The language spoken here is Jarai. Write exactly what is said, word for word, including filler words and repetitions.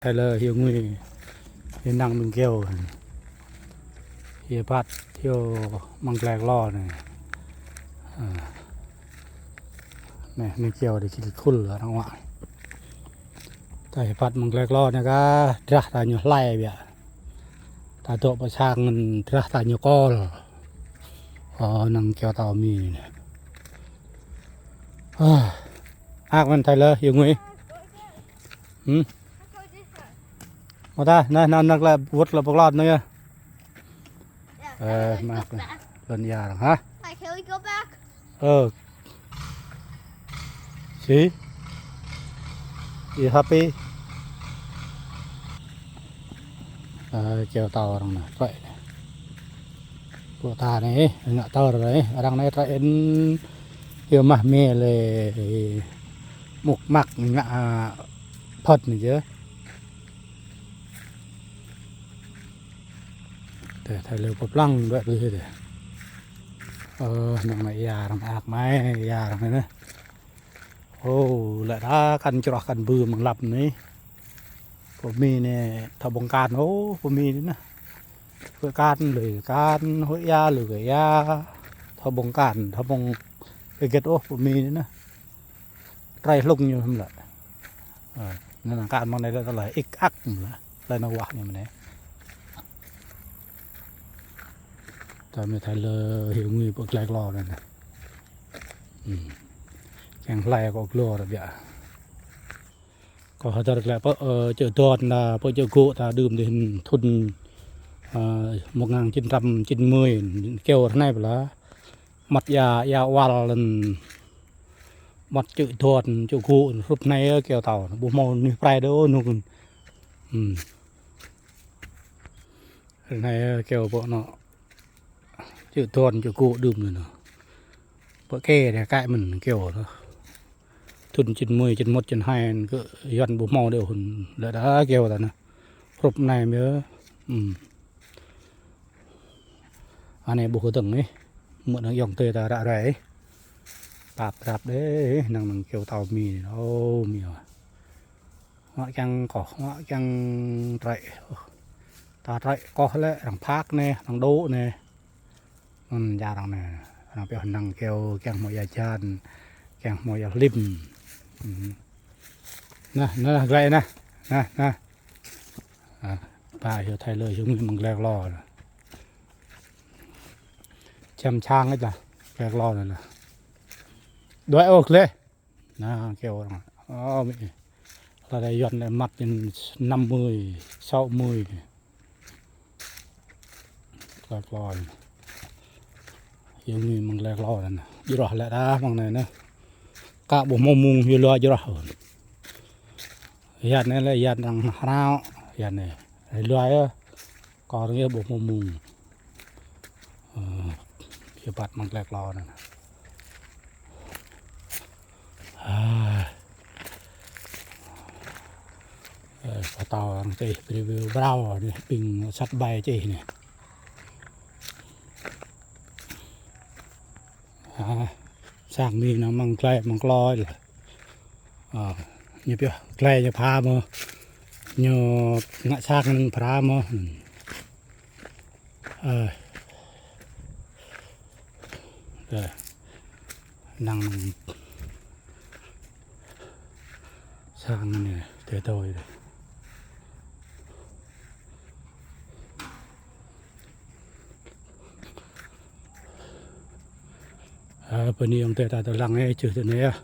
Thai lơ hyu ngui, hyu năng ming keo. Hyu phat, hyu măng glai klo anai. Ơ. Anai, ming keo dih kil khul arăng wă. Ta hyu phat măng glai klo anai kah, drah ta ñu hlai biă. Ta dŏ pơ sang drah ta ñu kol. Ơ, năng keo tao mi anai. Ơ. Ak men thai lơ hyu ngui. Hm? Mơta, anai, anai, anai, lĕ, wơ̆t lĕ pơklot anai yơh. Ơ, mơak lĕ. Lŏn ia arăng, hă? Hi, can we go back? Ơ. See? You happy? Ơ, keo tao arăng anai, trơi. Pô ta anai, ngă tơr anai, arăng anai trơi in, hyu mah mê lĕ, mŭk măk ngă, a, phŏt anai yơh. Tơ, thai lơ pơplang đuaĭ tui hyu tơ. Ơ, năng anai ia arăng ak mai, ia arăng anai anai. Ơ, lĕ ta kăn čroh kăn bưm mơ̆ng lăp anai. Pơ mi anai, thâo ƀơ̆ng kan, ơ, pơ mi anai anai. Pơ kan, lơi kan, hơi ia, lơi kơ ia. Thâo ƀơ̆ng kan, thâo ƀơ̆ng hơget ôh pơ mi anai anai. Trơi hlŭng ñu hăm lĕ. Ơ, anai năng kan mơ̆ng anai lĕ tơlơi ik ak hăm lĕ. Tơlơi nao wah ñu mơ̆n anai. Ta mĭn thai lơ hyu ngui pơ glai klo anai anai. Hm. Kiăng hlai kơ glô ră biă. Kâo hơdơr glaĭ pơ, ơ, čư̆ Don ta, pơ čư̆ Gŏ ta đưm dih thŭn, ơ, một ngàn chín trăm chín mươi, keo ră anai pơla. Măt ia, ia wăl lĕn. Măt čư̆ Don, čư̆ Gŏ, hrup anai, ơ, keo tao. Ƀu hmâo anih prai đôč, anŭn. Hm. Ră anai, ơ, keo pơ anŭn. Čư̆ Don, čư̆ Gŏ đưm anŭn. Pơ kơ anai kơ mơ̆n keo anŭn. Thŭn chín mươi, chín mốt, chín hai kơ Yuan ƀu hmâo đôč hŭn lĕ đa keo ta anai. Hrup anai mơ̆. Hm. Anai ƀuh kơdơ̆ng anai. Mơ̆ năng ayŏng adơi ta ră ruai. Pap rap đeh, năng năng keo tao mi anai. Ơ, mi ơ. Ngă kiăng koh, ngă kiăng trơi. Ơ. Ta trơi koh lĕ, arăng phak anai, arăng dŏ anai. Anŭn ia arăng anai, arăng pioh năng keo, kiăng hmâo ia hơjan, kiăng hmâo ia hlim. Hm. Anai, anai, glai anai. Anai, anai. A, ta hyu thai lơ hyu ngui mơ̆ng glai klo anai. Čem čang ih lah, glai klo anai lah. Đuaĭ ôh glai. Anai, keo arăng. Ơ, mi. Hlơi Yuan anai măt ñu năm mươi, sáu mươi. Glai klo anai. Hyu ngui mơ̆ng glai klo anai. Jrŏh lĕ đa mơ̆ng anai anai. Kah ƀu hmâo mông hyu luă jrŏh. Ia anai lĕ ia arăng hrao. Ia anai. Hyu luă yơh. Kâo rơngiă ƀu hmâo mông. Ơ, hyu phat mơ̆ng glai klo anai. A. Ơ, pơtao arăng čih review brao anai, ƀing sat ƀai čih anai. A, sang mi năng mơ̆ng glai mơ̆ng klo lĕ. Ơ, ñu pioh glai ñu pha mơ̆. Ñu ngă sang năng pha mơ̆. Ơ. Ơ. Năng sang anai, tơdơi anai. Ơ, bơni ayŏng adơi ta tơlăng ih, čư̆ tơ anai yơh.